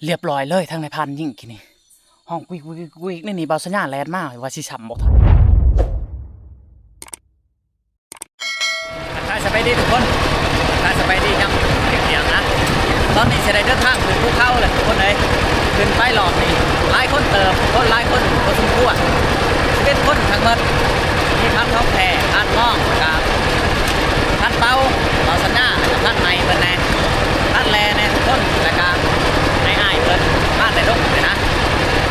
ລຽບຮ້ອຍເລີຍ ທາງນາຍພານຍິງກີ້ນີ້ ຮ້ອງກຸຍໆໆໆ ນີ້ ບ່າວສັນຍາແລ່ນມາວ່າຊິຊ້ຳບໍ່ທັນ. ທັກທາຍສະບາຍດີທຸກຄົນ ທັກທາຍສະບາຍດີຍາມທ່ຽງໆນະ. ຕອນນີ້ຊິໄດ້ເດີນທາງຂຶ້ນພູເຂົາແລ້ວທຸກຄົນເອີຍ. ຂຶ້ນໄປລອບນີ້ຫຼາຍຄົນເຕີບ ຄົນຫຼາຍຄົນພໍສົມຄວນ ສິບເອັດຄົນທັງໝົດ. ມີພັນທອງແທ້ ພັນທອງ ແລ້ວກະພັນເປົາ ເປົາສັນຍາ ແລ້ວກະພັນໃໝ່ເພິ່ນແດ່ ພັນແລ່ແດ່ທຸກຄົນ ແລ້ວກະໃຫ້ອ້າຍເພິ່ນມາແຕ່ດົງນີ້ນະ.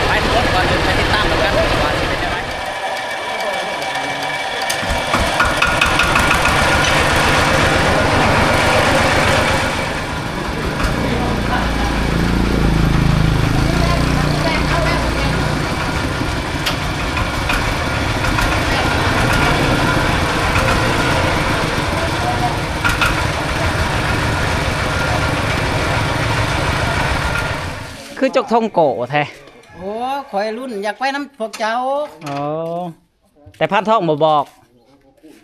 ໄປທຸກຄົນ ກ່ອນອື່ນໄປຕິດຕາມນຳກັນວ່າຊິເປັນຈັ່ງໃດ. ຄືຈົກທົງໂກ້ແທ້? ໂອ້ ຂ້ອຍລຸ້ນຢາກໄປນຳພວກເຈົ້າ. ອໍ ແຕ່ພານທອງບໍ່ບອກ.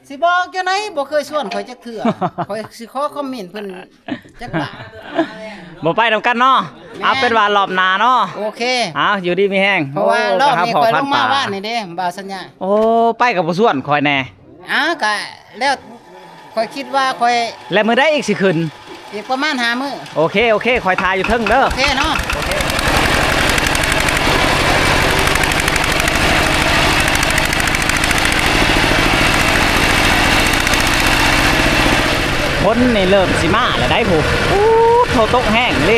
ຊິບອກຈັ່ງໃດ ບໍ່ເຄີຍຊວນຂ້ອຍຈັກເທື່ອ. ຂ້ອຍຊິຂໍຄອມເມັນເພິ່ນຈັກບາດ. ບໍ່ໄປນຳກັນເນາະ. ແມ່ນ. ເອົາເປັນວ່າລອບໜ້າເນາະ. ໂອເຄ. ເອົາ ຢູ່ດີມີແຮງ. ເພາະວ່າ ໂອ້ ລອບນີ້ຂ້ອຍລົງມາວານນີ້ເດ້ ບ່າວສັນຍາ. ໂອ້ ໄປກໍບໍ່ຊວນຂ້ອຍແດ່. ອ້າວ ກະແລ້ວ ຂ້ອຍຄິດວ່າຂ້ອຍ ແລ້ວມື້ໃດອີກຊິຂຶ້ນ? ອີກປະມານຫ້າມື້. ໂອເຄ ໂອເຄ ຂ້ອຍຖ້າຢູ່ເທິງເດີ. ໂອເຄເນາະ. ຝົນນີ້ເລີ່ມຊິມາແລ້ວໄດ໋ ໂອ້ ໂທ້ ຕົກແຮງອີ່ຫຼີ.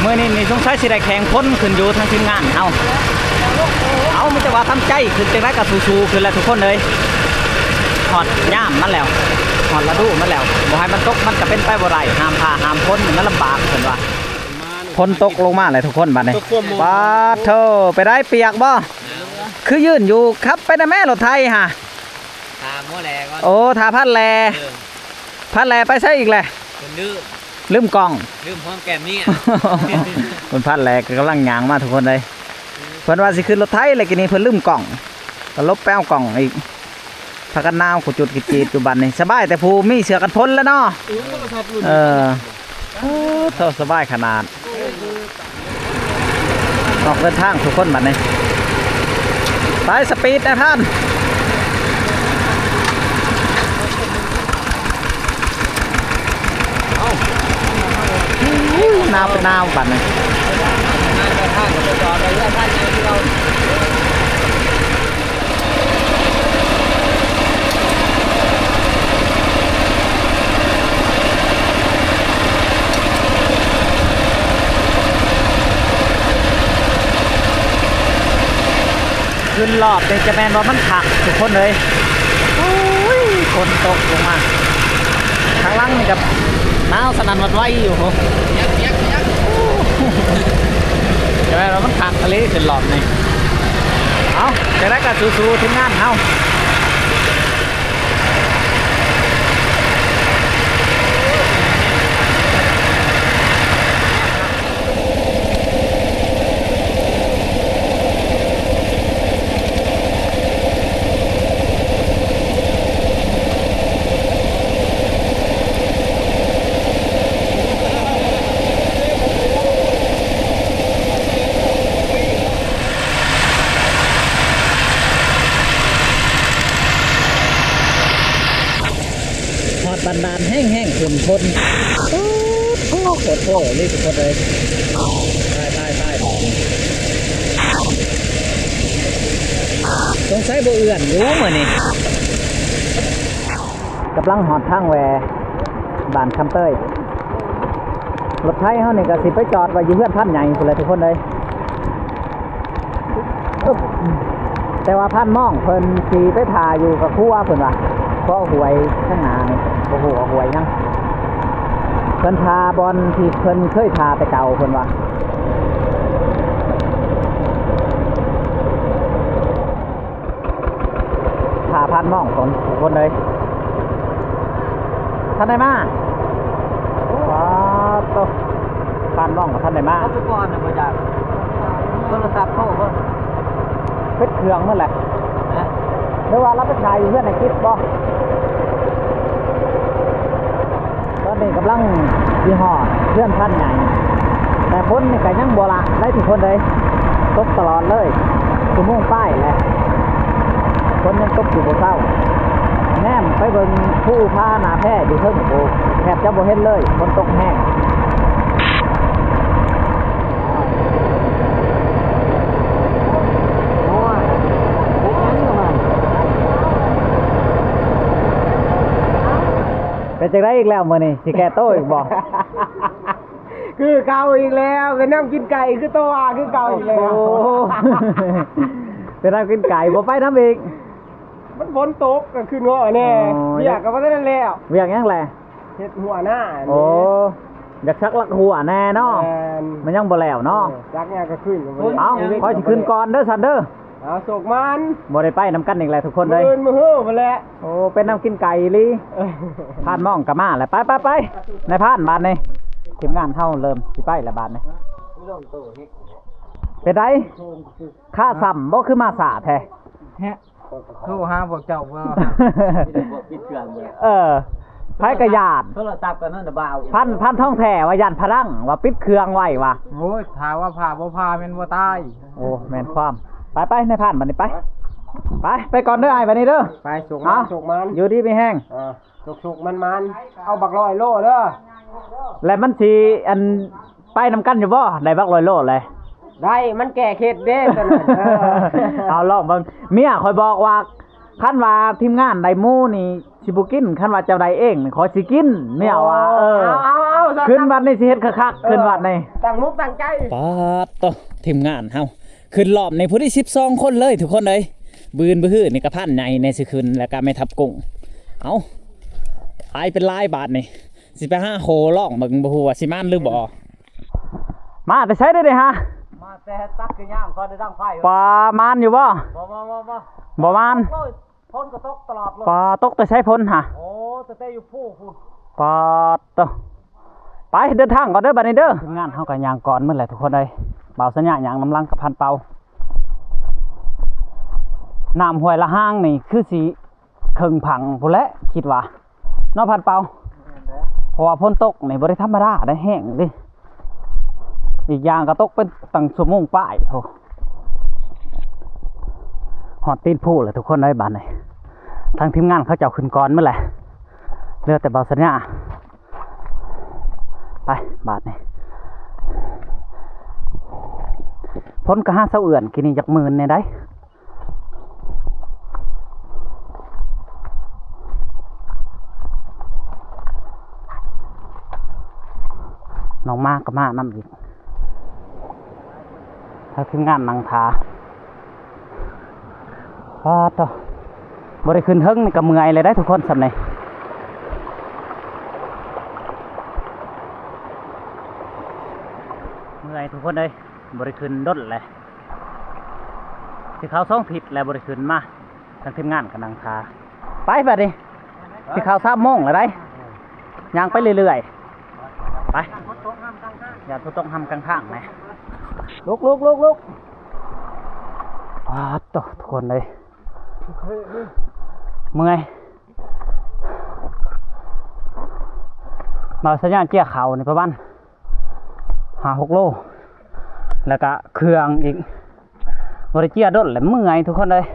ມື້ນີ້ນີ້ສົງໄສຊິໄດ້ແຂ່ງຝົນຂຶ້ນຢູ່ທາງທີມງານເຮົາ. ເອົາ ມີແຕ່ວ່າທຳໃຈຂຶ້ນ ຈັ່ງໃດກໍສູ້ໆຂຶ້ນແຫຼະທຸກຄົນເອີຍ. ຮອດຍາມມັນແລ້ວ ຮອດລະດູມັນແລ້ວ ບໍ່ໃຫ້ມັນຕົກມັນກໍເປັນໄປບໍ່ໄດ້. ຫ້າມຟ້າຫ້າມຝົນມັນລຳບາກເພິ່ນວ່າ. ຝົນຕົກລົງມາແລ້ວທຸກຄົນບັດນີ້. ປາດໂທ້ ໄປໄດ້ປຽກບໍ່? ຄືຢືນຢູ່ ຂັບໄປນະແມ້ລົດໄຖຫາ. ຖ້າໝໍແຫຼກ່ອນ. ໂອ້ ຖ້າພັນແຫຼ. ເອີ ພັນແຫຼໄປໃສອີກແຫຼະ? ລືມ ລືມກ້ອງ ລືມຫອມແກ້ມເມຍ. ຄຸນພັນແຫຼກໍກຳລັງຍ່າງມາທຸກຄົນເອີຍ. ເພິ່ນວ່າຊິຂຶ້ນລົດໄຖແລ້ວ ກີ້ນີ້ເພິ່ນລືມກ້ອງ ກໍຫຼົບໄປເອົາກ້ອງອີກ. ພາກັນໜາວກຸຈຸດກິດຈີດຢູ່ບັດນີ້. ສະບາຍແຕ່ຜູ້ມີເສື້ອກັນຝົນແຫຼະເນາະ. ເອີ ໂອ້ ໂທ້ ສະບາຍຂະໜາດ. ອອກເດີນທາງທຸກຄົນບັດນີ້. ໄປ ສະປີດນາຍພານ. ເອົ້າ ຫນາວເປັນໜາວບັດນີ້. ຂຶ້ນລອບນີ້ຈະແມ່ນວ່າມັນຄັກທຸກຄົນເອີຍ. ໂອ້ຍ ຝົນຕົກລົງມາ ທາງຫຼັງນີ້ກໍໜາວສະໜັ່ນຫວັ່ນໄຫວຢູ່. ຈະແມ່ນວ່າມັນຄັກອີ່ຫຼີຂຶ້ນລອບນີ້. ເອົ້າ ຈັ່ງໃດກໍສູ້ໆທີມງານເຮົາ. ຮອດບັນດານແຮງໆ ຝົນ ໂອ້ໂຫ ໂຄດໂພເລີຍທຸກຄົນເອີຍ. ຕາຍໆໆ ສົງໄສບໍ່ເອື້ອນຢູ່ມື້ນີ້. ກຳລັງຮອດທາງແວ່ບ້ານຄຳເຕີຍ. ລົດໄຖເຮົານີ້ກໍຊິໄປຈອດໄວ້ຢູ່ເຮືອນພານໃຫຍ່ພຸ້ນແຫຼະທຸກຄົນເອີຍ. ແຕ່ວ່າພານມອງເພິ່ນຊິໄປຖ້າຢູ່ກະຂົວເພິ່ນວ່າ ເພາະຫ້ວຍທາງໜ້ານີ້ ບໍ່ຮູ້ວ່າຫ້ວຍຫຍັງ. ເພິ່ນຖ້າບ່ອນທີ່ເພິ່ນເຄີຍຖ້າແຕ່ເກົ່າເພິ່ນວ່າ. ຖ້າພານມອງກ່ອນທຸກຄົນເອີຍ. ທັນໄດ້ມາ. ປາດໂທ້ ພານມອງກໍທັນໄດ້ມາ. ເອົາໄປກ່ອນນະ ບໍ່ຢາກ ໂທລະສັບໂທເບິ່ງ. ປິດເຄື່ອງໝົດແຫຼະ. ຮະ? ຫຼືວ່າລາວໄປຖ້າຢູ່ເຮືອນໃນກິດບໍ່? ຕອນນີ້ກຳລັງຊິຮອດເຮືອນພານໃຫຍ່. ແຕ່ຝົນນີ້ກໍຍັງບໍ່ລະໄດ້ທຸກຄົນເອີຍ, ຕົກຕະຫຼອດເລີຍ ຊົ່ວໂມງປາຍແລ້ວ ຝົນຍັງຕົກຢູ່ບໍ່ເຊົາ. ແນມໄປເບິ່ງພູຜາໜ້າແພຢູ່ເທິງ ໂອ້ ແທບຈະບໍ່ເຫັນເລີຍ ຝົນຕົກແຮງ. ເປັນຫຍັງຢູ່ຫັ້ນ? ເປັນຈັ່ງໃດອີກແລ້ວມື້ນີ້ ຊິແກ້ໂຕອີກບໍ່? ຄືເກົ່າອີກແລ້ວ ເປັນນຳກິນໄກ່ຄືໂຕວ່າຄືເກົ່າອີກແລ້ວ. ໂອ້ ເປັນນຳກິນໄກ່ ບໍ່ໄປນຳອີກ. ມັນຝົນຕົກກໍຂຶ້ນເງາະແນ່. ອໍ ວຽກກໍບໍ່ທັນແລ້ວ. ວຽກຫຍັງແຫຼະ? ເຮັດຮົ້ວນາ. ໂອ້ ຢາກສັກຫຼັກຮົ້ວແນ່ເນາະ. ແມ່ນ ມັນຍັງບໍ່ແລ້ວເນາະ. ເອີ ສັກຫຍັງກໍຂຶ້ນກໍບໍ່ໄດ້. ເອົ້າ ຂ້ອຍຊິຂຶ້ນກ່ອນເດີຊັ້ນເດີ. ເອົາ ໂຊກໝານ. ບໍ່ໄດ້ໄປນຳກັນອີກແລ້ວທຸກຄົນເອີຍ ມື້ອື່ນມື້ຮືພຸ້ນແຫຼະ. ໂອ້ ເປັນນຳກິນໄກ່ອີ່ຫຼີ. ເອີ ພານມອງກໍມາແລ້ວ. ໄປໆໆ ນາຍພານ ບາດນີ້ທີມງານເຮົາເລີ່ມຊິໄປແລ້ວບາດນີ້. ເປັນໃດ? ຄາຊ້ຳບໍ່ ຄືມາຊ້າແທ້? ໂທຫາພວກເຈົ້າບໍ່? ມີແຕ່ພວກປິດເຄື່ອງເບິດ. ເອີ ໃຜກໍຢ້ານ ໂທລະສັບກໍນັ້ນນະບ່າວ. ພັນ ພັນທອງແທ້ວ່າຢ້ານພະດັງ ວ່າປິດເຄື່ອງໄວ້ວ່າ. ໂອ້ຍ ຖ້າວ່າພາບໍ່ພາແມ່ນບໍ່ຕາຍ. ໂອ້ ແມ່ນຄວາມ. ໄປໆ ນາຍພານ ບັດນີ້ໄປ. ໄປ ໄປກ່ອນເດີອ້າຍ ບັດນີ້ເດີ. ໄປ ໂຊກໝານ ໂຊກໝານ ຢູ່ດີມີແຮງ. ເອີ ໂຊກໆ ໝານໆ ເອົາບັກຮ້ອຍໂລເດີ. ແລະມັນຊິ ອັນ ໄປນຳກັນຢູ່ບໍ່? ໄດ້ບັກຮ້ອຍໂລແຫຼະ. ໄດ້ ມັນແກ້ເຄັດເດ້ຕົວນັ້ນ. ເອີ ເອົາລອງເບິ່ງ. ເມຍຂ້ອຍບອກວ່າ ຄັນວ່າທີມງານໄດ້ໝູນີ້ຊິບໍ່ກິນ, ຄັນວ່າເຈົ້າໄດ້ເອງນີ້ຂ້ອຍຊິກິນ. ເມຍວ່າ ເອີ ເອົາໆໆ ຄືນວັດນີ້ຊິເຮັດຄັກໆ ຄືນວັດນີ້ ຕັ້ງມຸກຕັ້ງໃຈ. ປາດໂຕ ທີມງານເຮົາ ຂຶ້ນລອບນີ້ພໍດີສິບສອງຄົນເລີຍທຸກຄົນເອີຍ. ບືນບືຮືນີ້ກະພັນໃຫຍ່ແນ່ຊິຂຶ້ນ ແລ້ວກະແມ່ທັບກຸ້ງ. ເອົ້າ ຫຼາຍເປັນຫຼາຍບາດນີ້ ຊິໄປຫາໂຄລອງເບິ່ງ ບໍ່ຮູ້ວ່າຊິມານຫຼືບໍ່. ມາແຕ່ໃສເດ້ຫາ? ມາແຕ່ຕັກຄືຍາມ ພໍໄດ້ດັງໄຟ. ປາ ມານຢູ່ບໍ່? ບໍ່ ບໍ່ ບໍ່ ບໍ່ ບໍ່ມານ. ໂອ້ຍ ຝົນກໍຕົກຕະຫຼອດເລີຍ. ປາ ຕົກແຕ່ໃສຝົນຫະ? ໂອ້ ແຕ່ ແຕ່ຢູ່ພູພຸ້ນ. ປາດໂຕ ໄປເດີນທາງກ່ອນເດີບັດນີ້ເດີ. ທີມງານເຮົາກໍຍ່າງກ່ອນໝົດແຫຼະທຸກຄົນເອີຍ. ບ່າວສັນຍາຍ່າງນຳຫຼັງກັບພັນເປົາ. ນ້ຳຫ້ວຍລະຫາງນີ້ຄືຊິເຄິ່ງພັງພຸ້ນແຫຼະ ຄິດວ່າເນາະ ພັນເປົາ. ແມ່ນແຫຼະ ເພາະວ່າຝົນຕົກນີ້ບໍ່ໄດ້ທຳມະດາໄດ໋ ແຮງເດ້. ອີກຢ່າງກໍຕົກເປັນຕັ້ງຊົ່ວໂມງປາຍ. ໂອ້ ຮອດຕີນພູແລ້ວທຸກຄົນເອີຍ ບາດນີ້. ທາງທີມງານເຂົາເຈົ້າຂຶ້ນກ່ອນໝົດແຫຼະ ເຫຼືອແຕ່ບ່າວສັນຍາ. ໄປ ບາດນີ້ ຝົນກໍຫາເຊົາເອື້ອນ ກີ້ນີ້ຢາກມື່ນແດ່ໄດ໋. ນ້ອງໝາກໍມານຳອີກ. ທາງທີມງານນັ່ງຖ້າ. ປາດໂທ້ ບໍ່ໄດ້ຂຶ້ນເທິງນີ້ກໍເມື່ອຍແລ້ວໄດ໋ທຸກຄົນ ສ່ຳນີ້ ເມື່ອຍທຸກຄົນເອີຍ. ບໍ່ໄດ້ຂຶ້ນດົນແຫຼະ ຊິເຂົ້າສອງທິດແລ້ວບໍ່ໄດ້ຂຶ້ນມາ. ທາງທີມງານກໍນັ່ງຖ້າ. ໄປບາດນີ້ ຊິເຂົ້າສາມໂມງແລ້ວໄດ໋ ຍ່າງໄປເລື້ອຍໆ ໄປ. ຢ້ານຝົນຕົກຮຳກາງທາງແຫຼະ. ລຸກໆໆໆ ປາດໂທ້ ທຸກຄົນເອີຍ ເມື່ອຍ. ບ່າວສັນຍາເຈ້ຍເຂົ້ານີ້ປະມານ ຫ້າຫົກໂລ ແລ້ວກະເຄື່ອງອີກ ບໍ່ໄດ້ເຈ້ຍດົນແລ້ວ ເມື່ອຍທຸກຄົນເອີຍ.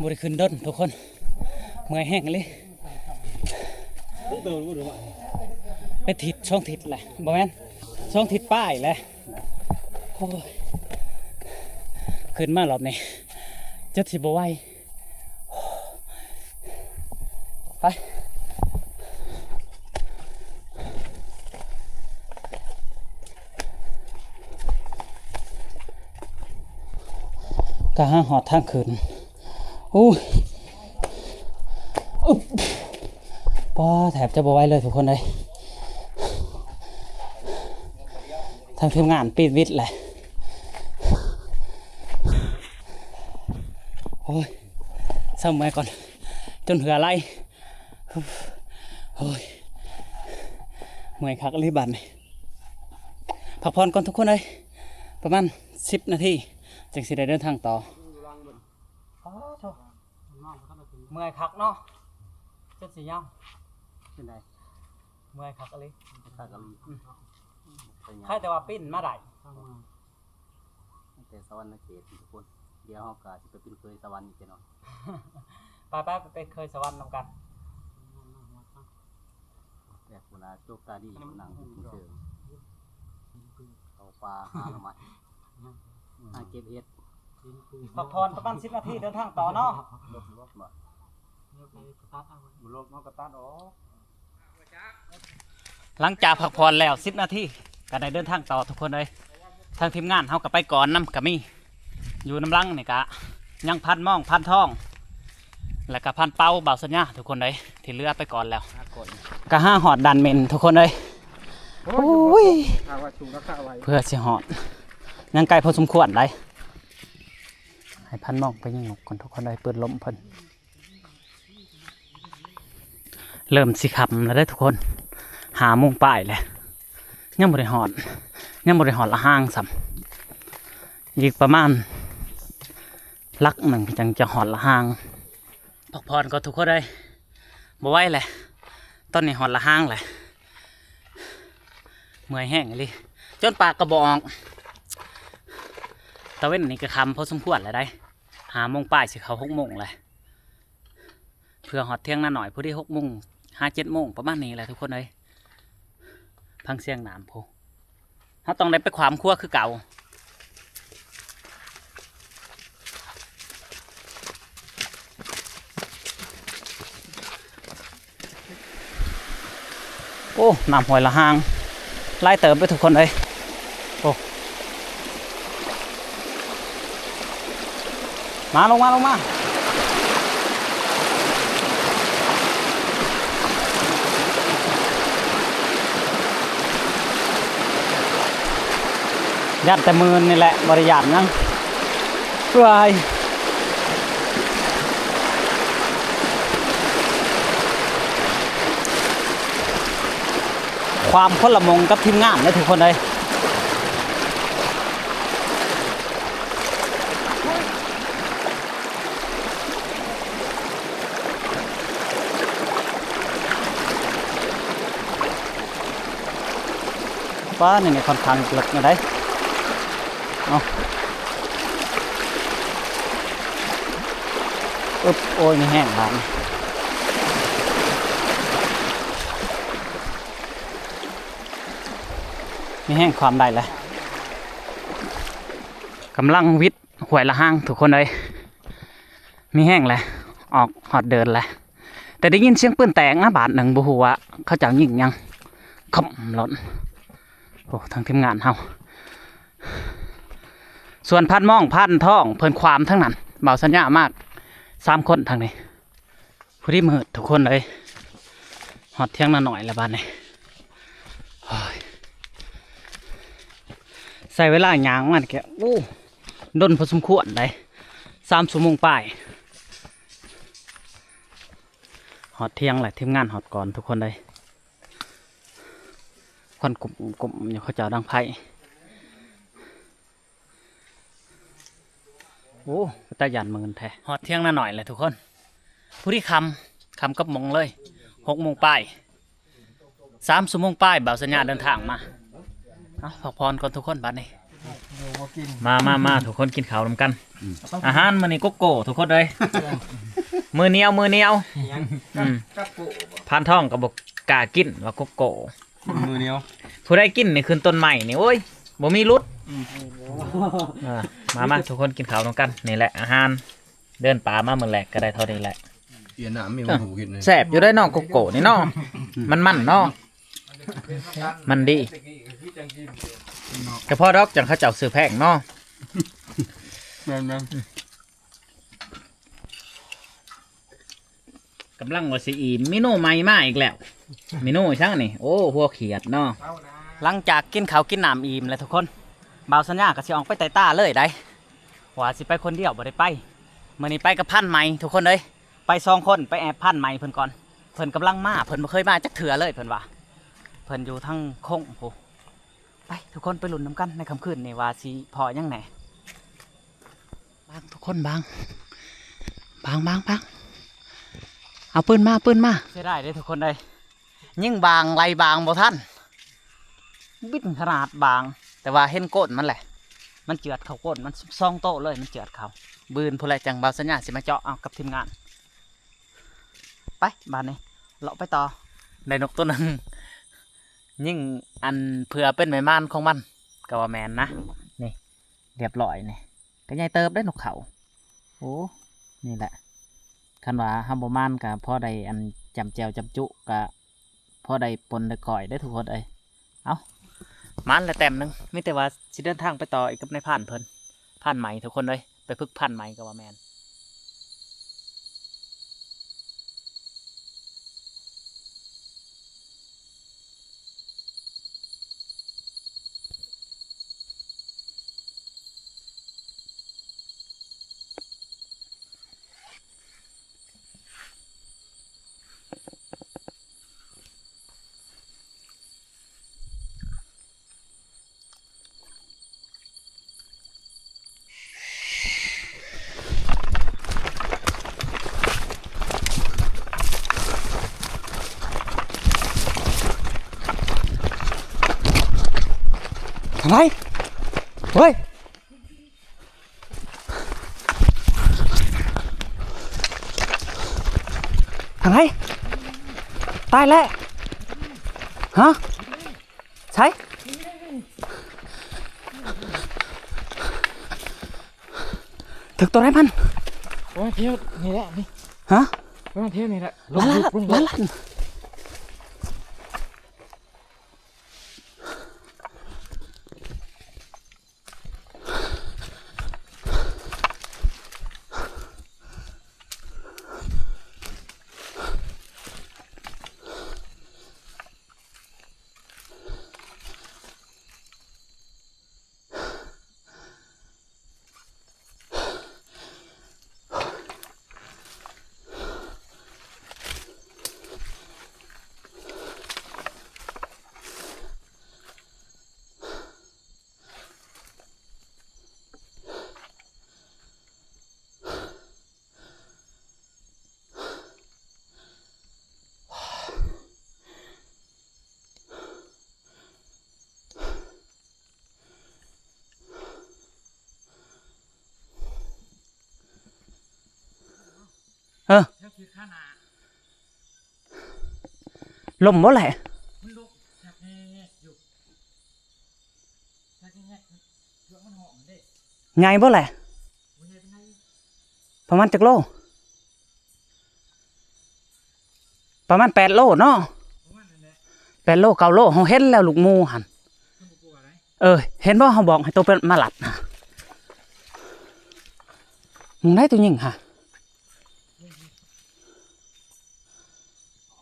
ບໍ່ໄດ້ຂຶ້ນດົນທຸກຄົນ ເມື່ອຍແຮງອີ່ຫຼີ ເປັນທິດສອງທິດແຫຼະ ບໍ່ແມ່ນ ສອງທິດປາຍແຫຼະ. ໂອ້ຍ ຂຶ້ນມາຮອບນີ້ຈົນຊິບໍ່ໄຫວ. ໄປ ກະຫາຮອດທາງຂຶ້ນ. ໂອ້ຍ ອຶບ ປ້າ ແທບຈະບໍ່ໄຫວເລີຍທຸກຄົນເອີຍ ທາງທີມງານປິດວິດແຫຼະ. ໂອ້ຍ ເຊົາເມື່ອຍກ່ອນ ຈົນເຫື່ອໄຫຼ. ໂອ້ຍ ເມື່ອຍຄັກອີ່ຫຼີບາດນີ້ ພັກຜ່ອນກ່ອນທຸກຄົນເອີຍ ປະມານສິບນາທີ ຈຶ່ງຊິໄດ້ເດີນທາງຕໍ່. ອ້າໂທ້ ເມື່ອຍຄັກເນາະ ຈົນຊິຍາວ. ເປັນໃດ? ເມື່ອຍຄັກອີ່ຫຼີ ຄັກອີ່ຫຼີ. ອືມ ໄຄແຕ່ວ່າປິ່ນມາໄດ້ ຕັ້ງແຕ່ສະຫວັນນະເຂດທຸກຄົນ. ດຽວເຮົາກໍຊິໄປເປັນເຂີຍສະຫວັນອີກແນ່ນອນ. ໄປໆ ໄປເປັນເຂີຍສະຫວັນນຳກັນ. ແບບຫົວໜ້າໂຈກຕາດີ ນັ່ງເຊີງ ເຂົ້າປ່າຫາໜໍ່ໄມ້ ຫາເກັບເຫັດ. ພັກຜ່ອນປະມານສິບນາທີ ເດີນທາງຕໍ່ເນາະ. ບໍ່ ບໍ່ລົບ ເຮົາກໍຕັດອອກ. ຫຼັງຈາກພັກຜ່ອນແລ້ວສິບນາທີ ກໍໄດ້ເດີນທາງຕໍ່ທຸກຄົນເອີຍ. ທາງທີມງານເຮົາກໍໄປກ່ອນນຳກໍມີ. ຢູ່ນຳຫຼັງນີ້ກະຍັງພັນມອງ ພັນທອງ ແລ້ວກະພັນເປົາ ບ່າວສັນຍາ ທຸກຄົນເອີຍ. ທີ່ເຫຼືອໄປກ່ອນແລ້ວ ກະຫາຮອດດ່ານເໝັນທຸກຄົນເອີຍ. ໂອ້ຍ ເພື່ອຊິຮອດ ຍັງໄກພໍສົມຄວນໄດ໋. ໃຫ້ພັນມອງໄປຍິງນົກກ່ອນທຸກຄົນເອີຍ ປືນລົມເພິ່ນ. ເລີ່ມຊິຄ່ຳແລ້ວເດີທຸກຄົນ ຫ້າໂມງປາຍແລ້ວ ຍັງບໍ່ໄດ້ຮອດ ຍັງບໍ່ໄດ້ຮອດລະຫາງຊ້ຳ. ອີກປະມານຫຼັກໜຶ່ງຈັ່ງຈະຮອດລະຫາງ. ພັກຜ່ອນກ່ອນທຸກຄົນເອີຍ ບໍ່ໄຫວແຫຼະ ຕອນນີ້ຮອດລະຫາງແຫຼະ. ເມື່ອຍແຮງອີ່ຫຼີ ຈົນປາກກໍບໍ່ອອກ. ຕາເວັນນີ້ກໍຄ່ຳພໍສົມຄວນແລ້ວໄດ໋ ຫ້າໂມງປາຍ ຊິເຂົ້າຫົກໂມງແລ້ວ. ເພື່ອຮອດຖຽງນານ້ອຍພໍດີ ຫົກໂມງຫາເຈັດໂມງ ປະມານນີ້ແຫຼະທຸກຄົນເອີຍ. ຟັງສຽງນ້ຳພຸ້ນ ເຮົາຕ້ອງໄດ້ໄປຂວາມຂົວຄືເກົ່າ. ໂອ້ ນ້ຳຫ້ວຍລະຫາງຫຼາຍເຕີບເດີທຸກຄົນເອີຍ. ໂອ້ ມາ ລົງມາ ລົງມາ. ຢ້ານແຕ່ໝື່ນນີ້ແຫຼະ ບໍ່ໄດ້ຢ້ານຫຍັງ. ເອີຍ ຄວາມຄົນລະມົງກັບທີມງານເດີທຸກຄົນເອີຍ. ປ້າ ນີ້ ນີ້ ຂ້ອນຂ້າງເລິກແນວໃດ. ເອົາ ອຶບ ໂອ້ຍ ມີແຮງບາດນີ້ ມີແຮງຄວາມໄດ້ແຫຼະ. ກຳລັງວິດ ຫ້ວຍລະຫາງທຸກຄົນເອີຍ ມີແຮງແຫຼະ ອອກຮອດເດີ່ນແຫຼະ. ແຕ່ໄດ້ຍິນສຽງປືນແຕກນະບາດໜຶ່ງ ບໍ່ຮູ້ວ່າເຂົາເຈົ້າຍິງຫຍັງ. ຄ່ຳໂລດ ໂອ້ ທາງທີມງານເຮົາ. ສ່ວນພັນມອງ ພັນທອງ ເພິ່ນຂວາມທາງນັ້ນ ບ່າວສັນຍາມາສາມຄົນທາງນີ້. ພໍດີມືດທຸກຄົນເອີຍ ຮອດຖຽງນານ້ອຍແລ້ວບາດນີ້. ໂອ້ຍ ໃຊ້ເວລາຍ່າງມາກະ ໂອ້ ດົນພໍສົມຄວນໄດ໋ ສາມຊົ່ວໂມງປາຍ. ຮອດຖຽງແລ້ວ ທີມງານຮອດກ່ອນທຸກຄົນເອີຍ. ຄວັນກຸ້ມໆຢູ່ ເຂົາເຈົ້າດັງໄຟ. ໂອ້ ເປັນຕາຢ້ານໝື່ນແທ້. ຮອດຖຽງນານ້ອຍແລ້ວທຸກຄົນ ພໍດີຄ່ຳ ຄ່ຳກັບໂມງເລີຍ ຫົກໂມງປາຍ ສາມຊົ່ວໂມງປາຍ ບ່າວສັນຍາເດີນທາງມາ. ເອົາ ພັກຜ່ອນກ່ອນທຸກຄົນບາດນີ້. ມາ ມາ ມາ ທຸກຄົນກິນເຂົ້ານຳກັນ. ອືມ ອາຫານມື້ນີ້ໂກໂກ້ທຸກຄົນເອີຍ ມື້ໜຽວ ມື້ໜຽວ. ອືມ ພານທອງກໍບໍ່ກ້າກິນວ່າໂກໂກ້. ມື້ໜຽວ ຜູ້ໃດກິນນີ້ຂຶ້ນຕົ້ນໄມ້ນີ້ ໂອ້ຍ ບໍ່ມີຫຼຸດ. ອືມ ເອີ ມາ ມາ ທຸກຄົນກິນເຂົ້ານຳກັນ. ນີ້ແຫຼະອາຫານ ເດີນປ່າມາມື້ແລກກໍໄດ້ເທົ່ານີ້ແຫຼະ. ເອີ ແຊບຢູ່ໄດ໋ເນາະ ໂກໂກ້ນີ້ເນາະ. ມັນໆເນາະ ມັນດີ ກະພໍດອກ ຈັ່ງເຂົາເຈົ້າຊື້ແພງເນາະ. ແມ່ນໆ ກຳລັງວ່າຊິອີ່ມ ເມນູໃໝ່ມາອີກແລ້ວ. ເມນູຫຍັງນີ້? ໂອ້ ຫົວຂຽດເນາະ. ຫຼັງຈາກກິນເຂົ້າກິນນ້ຳອີ່ມແລ້ວທຸກຄົນ ບ່າວສັນຍາກໍຊິອອກໄປໄຕ່ຕາເລີຍໄດ໋ ວ່າຊິໄປຄົນດຽວບໍ່ໄດ້ໄປ. ມື້ນີ້ໄປກັບພັນໃໝ່ທຸກຄົນເອີຍ ໄປສອງຄົນ ໄປແອບພັນໃໝ່ເພິ່ນກ່ອນ. ເພິ່ນກຳລັງມາ ເພິ່ນບໍ່ເຄີຍມາຈັກເທື່ອເລີຍ ເພິ່ນວ່າ ເພິ່ນຢູ່ທາງຄົງພຸ້ນ. ໄປ ທຸກຄົນໄປລຸ້ນນຳກັນໃນຄ່ຳຄືນນີ້ວ່າຊິພໍ້ຫຍັງແດ່. ບາງ ທຸກຄົນ ບາງ ບາງ ບາງ ບາງ ເອົາປືນມາ ເອົາປືນມາ. ເສຍດາຍເດ້ທຸກຄົນເອີຍ ຍິງບາງໄລ່ບາງບໍ່ທັນ ບິນຂະໜາດບາງ ແຕ່ວ່າເຫັນກົ້ນມັນແຫຼະ ມັນເຈື່ອນເຂົ້າກົ້ນມັນສອງໂຕເລີຍ ມັນເຈື່ອນເຂົ້າ. ບືນພຸ້ນແຫຼະ ຈັ່ງບ່າວສັນຍາຊິມາເຈາະເອົາກັບທີມງານ. ໄປ ບາດນີ້ເລາະໄປຕໍ່. ໄດ້ນົກໂຕໜຶ່ງ ຍິງອັນເພື່ອເປັນແມ່ມ່ານຂອງມັນ ກໍວ່າແມ່ນນະ. ນີ້ ລຽບລ້ອຍນີ້ ກໍໃຫຍ່ເຕີບເດ້ນົກເຂົາ. ໂອ້ ນີ້ແຫຼະ ຄັນວ່າເຮົາບໍ່ໝານກໍພໍໄດ້ອັນຈຳແຈ່ວຈຳຈຸ ກໍພໍໄດ້ປົ່ນໄດ້ກ້ອຍເດ້ທຸກຄົນເອີຍ. ເອົ້າ ໝານແລ້ວແຕ້ມໜຶ່ງ ມີແຕ່ວ່າຊິເດີນທາງໄປຕໍ່ອີກກັບນາຍພານເພິ່ນ ພານໃໝ່ທຸກຄົນເອີຍ ໄປຝຶກພານໃໝ່ກໍວ່າແມ່ນ. ທາງໃດ? ເຮີ້ຍ! ທາງໃດ? ຕາຍແລ້ວ! ຮະ? ໃສ? ຖືກຕົວໃດມັນ? ປະມານແຖວນີ້ແຫຼະນີ້. ຮະ? ປະມານແຖວນີ້ແຫຼະ. ລົງ ລົງ ລົງ. ເອີ ລົມບໍ່ແຫຼະ? ໃຫຍ່ບໍ່ແຫຼະ? ປະມານຈັກໂລ? ປະມານແປດໂລເນາະ. ປະມານນັ້ນແຫຼະ ແປດໂລ ເກົ້າໂລ. ເຮົາເຫັນແລ້ວລູກໝູຫັ້ນ. ເອີ ເຫັນບໍ່ ເຮົາບອກໃຫ້ໂຕໄປມາລັດນະ. ໝ່ອງໃດໂຕຍິງຫະ?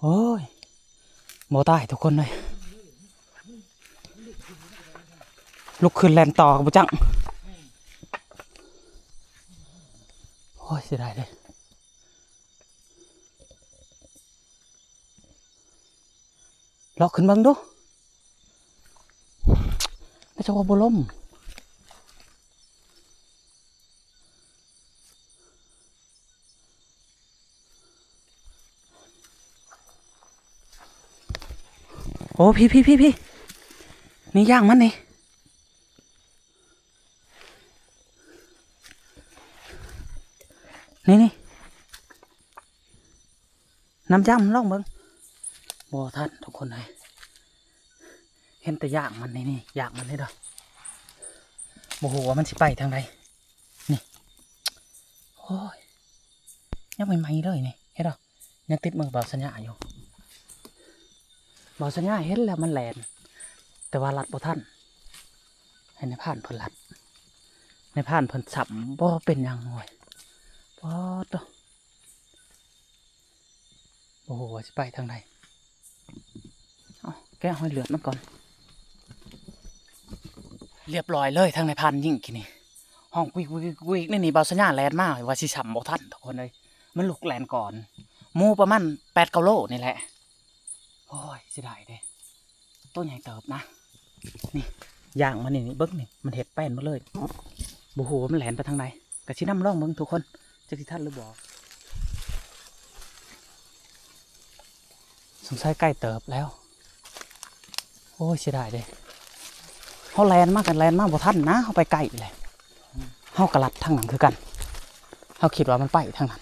ໂອ້ຍ ບໍ່ຕາຍທຸກຄົນເອີຍ. ລຸກຂຶ້ນແລ່ນຕໍ່ກໍບໍ່ຈັກ. ໂອ້ຍ ເສຍດາຍເດ້. ເລາະຂຶ້ນເບິ່ງດູ. ແລ້ວຈະວ່າບໍ່ລົມ. ໂອ້ ພີ້ໆໆໆ ນີ້ຢ່າງມັນນີ້ ນີ້ໆ ນຳຈ້ຳລອງເບິ່ງ. ບໍ່ທັນທຸກຄົນເອີຍ ເຫັນແຕ່ຢາກມັນນີ້ ນີ້ຢາກມັນນີ້ເດີ້. ບໍ່ຮູ້ວ່າມັນຊິໄປທາງໃດນີ້. ໂອ້ຍ ຍັງໃໝ່ໆເລີຍນີ້ ເຫັນບໍ່? ຍັງຕິດມືບ່າວສັນຍາຢູ່. ບ່າວສັນຍາເຫັນແລ້ວມັນແລ່ນ ແຕ່ວ່າລັດບໍ່ທັນ. ໃຫ້ນາຍພານເພິ່ນລັດ ນາຍພານເພິ່ນຊ້ຳ ບໍ່ເປັນຫຍັງ. ໂອ້ຍ ປາດໂທ້ ບໍ່ຮູ້ວ່າຊິໄປທາງໃດ. ເອົາ ແກະຮອຍເລືອດມັນກ່ອນ. ລຽບລ້ອຍເລີຍ ທາງນາຍພານຍິງກີ້ນີ້ ຮ້ອງກວິກໆໆນີ້. ບ່າວສັນຍາແລ່ນມາວ່າຊິຊ້ຳບໍ່ທັນທຸກຄົນເອີຍ. ມັນລຸກແລ່ນກ່ອນໝູປະມານແປດເກົ້າໂລນີ້ແຫຼະ. ໂອ້ຍ ເສຍດາຍເດ້ ໂຕໃຫຍ່ເຕີບນະ. ນີ້ ຢາກມັນນີ້ ເບິ່ງນີ້ ມັນເຮັດແປ້ນໝົດເລີຍ. ບໍ່ຮູ້ວ່າມັນແລ່ນໄປທາງໃດ ກະຊິນຳລອງເບິ່ງທຸກຄົນ ຈັກຊິທັນຫຼືບໍ່. ໂຊ ສົງໄສໃກ້ເຕີບແລ້ວ. ໂອ້ຍ ເສຍດາຍເດ້ ເຮົາແລ່ນມາກັນ ແລ່ນມາບໍ່ທັນນະ ເຮົາໄປໃກ້ແຫຼະ. ເຮົາກໍລັດທາງນັ້ນຄືກັນ ເຮົາຄິດວ່າມັນໄປທາງນັ້ນ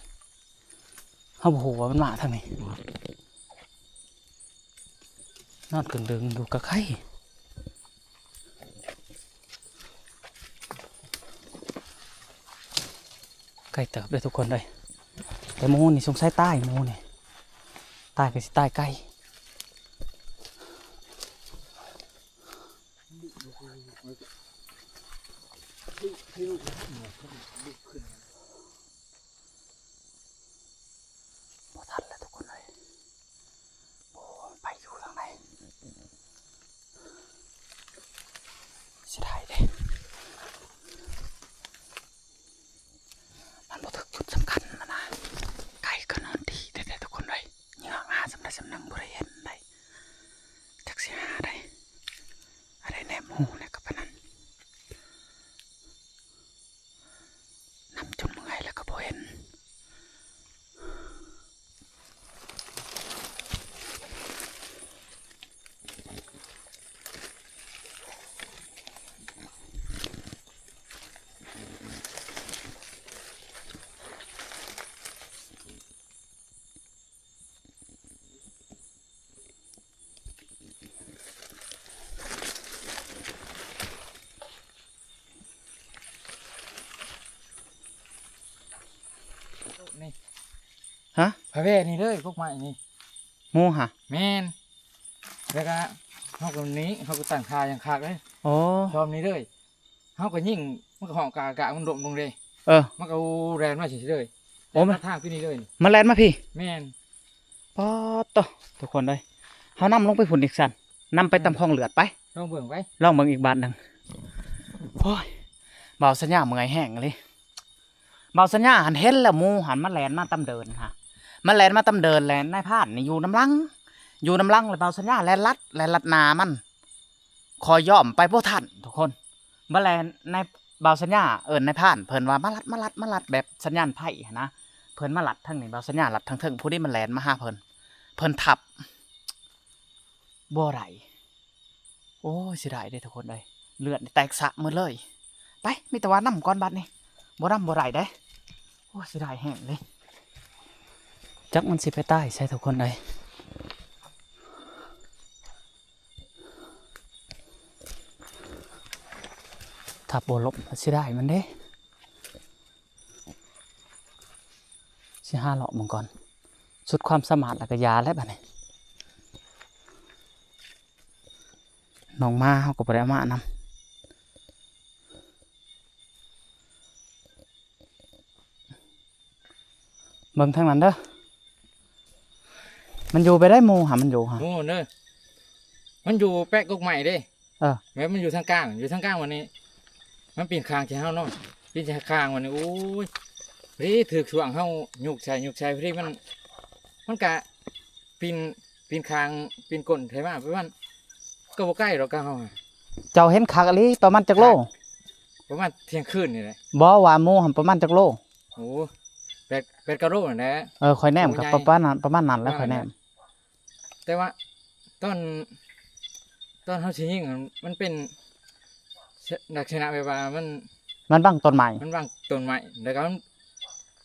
ເຮົາບໍ່ຮູ້ວ່າມັນມາທາງນີ້. ນອນກຶ່ງດຶງຢູ່ກະໄຄ ໄກເຕີບເດ້ທຸກຄົນເອີຍ. ແຕ່ໝູນີ້ສົງໄສຕາຍ ໝູນີ້ຕາຍກໍຊິຕາຍໄກ. ບໍ່ທັນແລ້ວທຸກຄົນເອີຍ. ໂອ້ ມັນໄປຢູ່ທາງໃດ? ເສຍດາຍເດ້ ມັນບໍ່ຖືກຈຸດສຳຄັນຫັ້ນນະ. ໄກກໍນອນດີແທ້ໆ ທຸກຄົນເອີຍ. ເຫຍື່ອຫາສ່ຳໃດສ່ຳໜຶ່ງບໍ່ໄດ້ເຫັນໃດ ຈັກຊິຫາໃດ ອັນໃດແນມຫູແດ່ກໍປານນັ້ນ. ນຳຈົນເມື່ອຍແລ້ວກໍບໍ່ເຫັນ. ນີ້ ຮະ? ພະແວ່ນີ້ເລີຍ ກົກໄມ້ນີ້ ໝູຫະ? ແມ່ນ. ແລ້ວກະເຮົາກໍນີ້ ເຮົາກໍຕັ້ງທ່າຢ່າງຄັກເລີຍ. ໂອ້ ຊອມນີ້ເລີຍ ເຮົາກໍຍິງ ມັນກໍຮ້ອງກາກາ ມັນລົ້ມລົງເດ້. ເອີ ມັນກໍແລ່ນມາຊີ້ເລີຍ. ໂອ້ ແລ່ນມາທາງທີ່ນີ້ເລີຍ ມັນແລ່ນມາພີ້? ແມ່ນ. ປາດໂທ້ ທຸກຄົນເອີຍ ເຮົານຳລົງໄປພຸ້ນອີກຊັ້ນ ນຳໄປຕາມຄອງເລືອດໄປ ລອງເບິ່ງໄປ ລອງເບິ່ງອີກບາດໜຶ່ງ. ໂອ້ຍ ບ່າວສັນຍາເມື່ອຍແຮງອີ່ຫຼີ. ບ່າວສັນຍາຫັ້ນເຫັນແລ້ວ ໝູຫັ້ນມັນແລ່ນມາຕາມເດີ່ນຫັ້ນ ມັນແລ່ນມາຕາມເດີ່ນ ແລ່ນ ນາຍພານນີ້ຢູ່ນຳຫຼັງ ຢູ່ນຳຫຼັງ ແລ້ວບ່າວສັນຍາແລ່ນລັດ ແລ່ນລັດໜ້າມັນ ຂ້ອຍຢ້ອມໄປບໍ່ທັນທຸກຄົນ. ມາແລ່ນ ນາຍ ບ່າວສັນຍາເອີ້ນນາຍພານເພິ່ນວ່າ ມາລັດ ມາລັດ ມາລັດ ແບບສັນຍານໄພຫັ້ນນະ. ເພິ່ນມາລັດທາງນີ້ ບ່າວສັນຍາລັດທາງເທິງ ຜູ້ໃດມັນແລ່ນມາຫາເພິ່ນ ເພິ່ນທັບບໍ່ໄດ້. ໂອ້ຍ ເສຍດາຍເດ້ທຸກຄົນເອີຍ ເລືອດແຕກສະໝົດເລີຍ. ໄປ ມີແຕ່ວ່ານຳກ່ອນບາດນີ້ ບໍ່ນຳບໍ່ໄດ້ເດ້. ໂອ້ຍ ເສຍດາຍແຮງເລີຍ ຈັກມັນຊິໄປຕາຍໃສທຸກຄົນເອີຍ. ຖ້າບໍ່ລົ້ມ ເສຍດາຍມັນເດ້. ຊິຫາເລາະເບິ່ງກ່ອນ ສຸດຄວາມສາມາດແລ້ວກໍຢ່າແລ້ວບາດນີ້. ນ້ອງໝາເຮົາກໍບໍ່ໄດ້ເອົາມານຳ. ເບິ່ງທາງນັ້ນເດີ ມັນຢູ່ໄປໄດ້ໝູຫາ ມັນຢູ່ຫາ ໝູເດີ ມັນຢູ່ແປະກົກໄມ້ເດ້. ເອີ ແມ່ນ ມັນຢູ່ທາງກາງ ຢູ່ທາງກາງວັນນີ້ ມັນປີນຂ້າງທີ່ເຮົາເນາະ ປີນຂ້າງວັນນີ້. ໂອ້ຍ ພໍດີຖືກຊ່ວງເຮົາຍົກໃສ່ ຍົກໃສ່ ພໍດີມັນ ມັນກະປີນ ປີນຂ້າງ ປີນກົ້ນໃສ່ມາ ປະມານ ກໍບໍ່ໄກດອກກັບເຮົາ. ເຈົ້າເຫັນຄັກອີ່ຫຼີ ປະມານຈັກໂລ? ປະມານທ່ຽງຄືນນີ້ແຫຼະ. ບໍ່ ວ່າໝູຫັ້ນປະມານຈັກໂລ? ໂອ້ ແປດ ແປດເກົ້າໂລນັ້ນແຫຼະ. ເອີ ຂ້ອຍແນມກໍປະມານນັ້ນ ປະມານນັ້ນແຫຼະ ຂ້ອຍແນມ. ແຕ່ວ່າຕອນ ຕອນເຮົາຊິຍິງ ມັນເປັນລັກສະນະແບບວ່າມັນ ມັນບັງຕົ້ນໄມ້ ມັນບັງຕົ້ນໄມ້ ແລ້ວກໍມັນ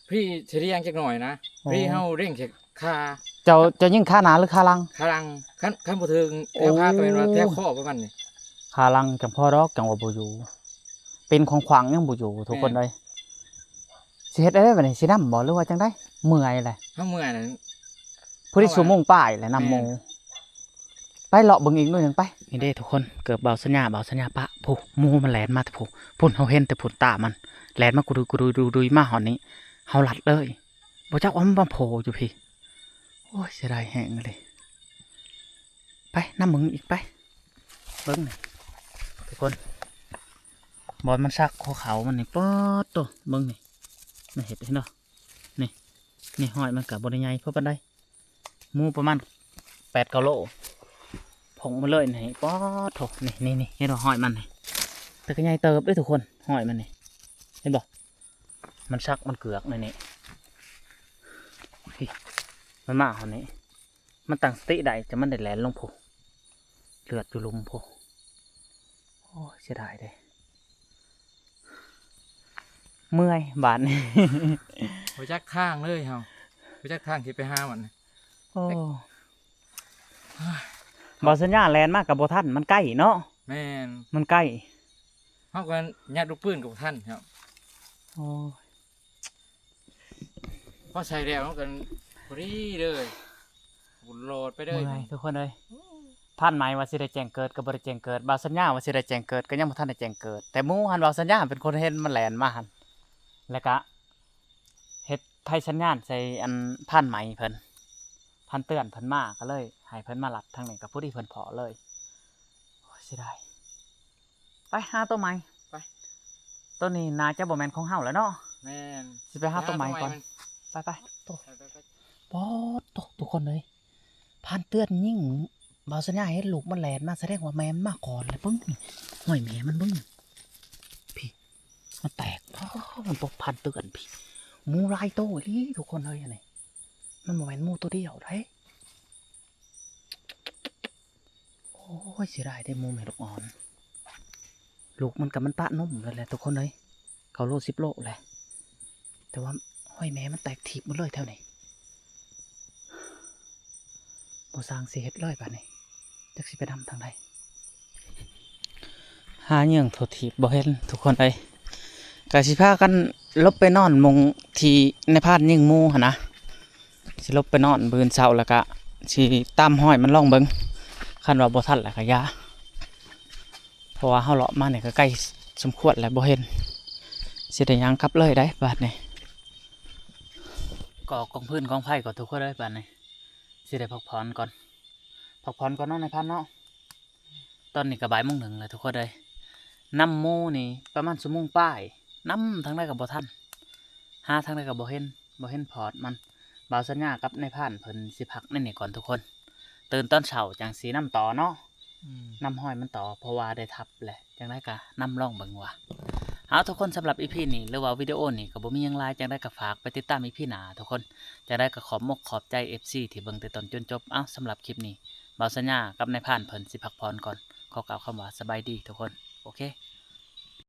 ພໍດີສະຫຼຽງຈັກໜ້ອຍນະ. ອໍ ພໍດີເຮົາເລັງໃສ່ຂາ. ເຈົ້າ ເຈົ້າຍິງຂາໜ້າ ຫຼື ຂາຫຼັງ? ຂາຫຼັງ. ຄັນ ຄັນບໍ່ຖືກແຖວຂາ ໂອ້ ກໍແມ່ນວ່າແຖວຄໍປະມານນີ້. ຂາຫຼັງຈັ່ງພໍດອກ ຈັ່ງວ່າບໍ່ຢູ່ ເປັນຂວາງໆ ຍັງບໍ່ຢູ່ທຸກຄົນເອີຍ. ຊິເຮັດແນວໃດບາດນີ້ ຊິນຳບໍ່ ຫຼືວ່າຈັ່ງໃດ? ເມື່ອຍແຫຼະ ເຮົາເມື່ອຍແຫຼະ. ພໍດີ ເຮົາວ່າ ຊົ່ວໂມງປາຍແຫຼະ ນຳໝູ່. ແມ່ນ. ໄປເລາະເບິ່ງອີກໜ້ອຍໜຶ່ງໄປ. ນີ້ເດ້ທຸກຄົນ ເກີບບ່າວສັນຍາ ບ່າວສັນຍາປະ ຜູ້ ໝູມັນແລ່ນມາແຕ່ຜູ້ ພຸ້ນ ເຮົາເຫັນແຕ່ພຸ້ນ ຕາມັນແລ່ນມາກຸດຸຍ ກຸດຸຍ ດຸຍ ດຸຍ ມາຮອດນີ້ ເຮົາລັດເລີຍ ບໍ່ຈັກວ່າມັນມາໂພຢູ່ພີ້. ໂອ້ຍ ເສຍດາຍແຮງອີ່ຫຼີ. ໄປ ນຳເບິ່ງອີກໄປ. ເບິ່ງນີ້ທຸກຄົນ ບ່ອນມັນສັກຫົວເຂົ່າມັນນີ້ ປາດໂທ້ ເບິ່ງນີ້ ມັນເຮັດ ເຫັນບໍ່? ນີ້ ນີ້ຮອຍມັນກໍບໍ່ໄດ້ໃຫຍ່ພໍປານໃດ ໝູປະມານແປດເກົ້າໂລ ພົງມາເລີຍນີ້. ປາດໂທ້ ນີ້ ນີ້ ນີ້ ເຫັນບໍ່ຮອຍມັນນີ້? ແຕ່ກໍໃຫຍ່ເຕີບເດ້ທຸກຄົນ ຮອຍມັນນີ້ ເຫັນບໍ່? ມັນສັກ ມັນເກືອກໃນນີ້ ພີ້ ມັນມາຮອດນີ້. ມັນຕັ້ງສະຕິໄດ້ ຈະມັນໄດ້ແລ່ນລົງພຸ້ນ ເລືອດຢູ່ລຸ່ມພຸ້ນ. ໂອ້ຍ ເສຍດາຍເດ້ ເມື່ອຍບາດນີ້ ບໍ່ຈັກທາງເລີຍເຮົາ ບໍ່ຈັກທາງຊິໄປຫາມັນ. ໂອ້ ບ່າວສັນຍາແລ່ນມາກໍບໍ່ທັນ ມັນໃກ້ເນາະ. ແມ່ນ ມັນໃກ້ ເຮົາກໍຍັດລູກປືນກໍບໍ່ທັນເນາະ. ໂອ້ຍ ພໍໃສ່ແລ້ວມັນກໍພໍດີເລີຍ ໂລດໄປເລີຍ ເມື່ອຍທຸກຄົນເອີຍ. ພານໃໝ່ວ່າຊິໄດ້ແຈ້ງເກີດກໍບໍ່ໄດ້ແຈ້ງເກີດ ບ່າວສັນຍາວ່າຊິໄດ້ແຈ້ງເກີດກໍຍັງບໍ່ທັນໄດ້ແຈ້ງເກີດ ແຕ່ໝູ່ຫັ້ນ ບ່າວສັນຍາເປັນຄົນເຫັນມັນແລ່ນມາຫັ້ນ ແລ້ວກະເຮັດໄຟສັນຍານໃສ່ອັນພານໃໝ່ເພິ່ນ ພານເຕືອນເພິ່ນມາ ກໍເລີຍໃຫ້ເພິ່ນມາລັດທາງນີ້ ກໍພໍດີເພິ່ນພໍ້ເລີຍ. ໂອ້ຍ ເສຍດາຍ. ໄປຫາໂຕໃໝ່ ໄປ ໂຕນີ້ໜ້າຈະບໍ່ແມ່ນຂອງເຮົາແລ້ວເນາະ. ແມ່ນ ຊິໄປຫາໂຕໃໝ່ກ່ອນ ໄປໆ. ໂຕ ປອດໂຕ ທຸກຄົນເອີຍ ພານເຕືອນຍິງ ບ່າວສັນຍາເຫັນລູກມັນແລ່ນມາ ສະແດງວ່າແມ່ມັນມາກ່ອນແລ້ວ. ເບິ່ງນີ້ ຫ້ອຍແມ່ມັນເບິ່ງ ພີ້ ມັນແຕກ ໂອ້ ມັນຕົກພານເຕືອນພີ້ ໝູຫຼາຍໂຕອີ່ຫຼີທຸກຄົນເອີຍ. ອັນນີ້ມັນບໍ່ແມ່ນໝູໂຕດຽວເດ້. ໂອ້ຍ ເສຍດາຍເດ້ ໝູແມ່ລູກອ່ອນ ລູກມັນກໍມັນປະນົມແລ້ວແຫຼະທຸກຄົນເອີຍ ເກົ້າໂລ ສິບໂລແຫຼະ ແຕ່ວ່າຫ້ອຍແມ່ມັນແຕກຖີບໝົດເລີຍແຖວນີ້. ບໍ່ຊ່າງຊິເຮັດເລີຍບາດນີ້ ຈັກຊິໄປນຳທາງໃດ ຫາເຫຍື່ອງທົ່ວທີບບໍ່ເຫັນທຸກຄົນເອີຍ. ກະຊິພາກັນຫຼົບໄປນອນໝ່ອງທີ່ນາຍພານຍິງໝູຫັ້ນນະ ຊິຫຼົບໄປນອນມື້ອື່ນເຊົ້າ ແລ້ວກະຊິຕາມຮອຍມັນລອງເບິ່ງ ຄັນວ່າບໍ່ທັນແລ້ວກະຢ່າ ເພາະວ່າເຮົາເລາະມານີ້ກໍໄກສົມຄວນແລ້ວ ບໍ່ເຫັນ ຊິໄດ້ຍ່າງກັບເລີຍໄດ໋ບາດນີ້. ກໍກອງຟືນກອງໄຟກ່ອນທຸກຄົນເອີຍ ບາດນີ້ຊິໄດ້ພັກຜ່ອນກ່ອນ ພັກຜ່ອນກ່ອນເນາະນາຍພານເນາະ. ຕອນນີ້ກໍບ່າຍໂມງໜຶ່ງແລ້ວທຸກຄົນເອີຍ ນຳໝູນີ້ປະມານຊົ່ວໂມງປາຍ ນຳທາງໃດກໍບໍ່ທັນ ຫາທາງໃດກໍບໍ່ເຫັນ ບໍ່ເຫັນພອດມັນ. ບ່າວສັນຍາກັບນາຍພານເພິ່ນຊິພັກໃນນີ້ກ່ອນທຸກຄົນ ຕື່ນຕອນເຊົ້າຈັ່ງຊິນຳຕໍ່ເນາະ ອືມ ນຳຮອຍມັນຕໍ່ ເພາະວ່າໄດ້ທັບແຫຼະ ຈັ່ງໃດກໍນຳລອງເບິ່ງວ່າ. ເອົາ ທຸກຄົນ ສຳລັບອີພີນີ້ ຫຼືວ່າວິດີໂອນີ້ກໍບໍ່ມີຫຍັງຫຼາຍ ຈັ່ງໃດກໍຝາກໄປຕິດຕາມອີພີໜ້າທຸກຄົນ. ຈັ່ງໃດກໍຂອບມົກຂອບໃຈເອັຟຊີທີ່ເບິ່ງແຕ່ຕົ້ນຈົນຈົບ. ເອົາ ສຳລັບຄລິບນີ້ ບ່າວສັນຍາກັບນາຍພານເພິ່ນຊິພັກຜ່ອນກ່ອນ ຂໍກ່າວຄຳວ່າສະບາຍດີທຸກຄົນ ໂອເຄ.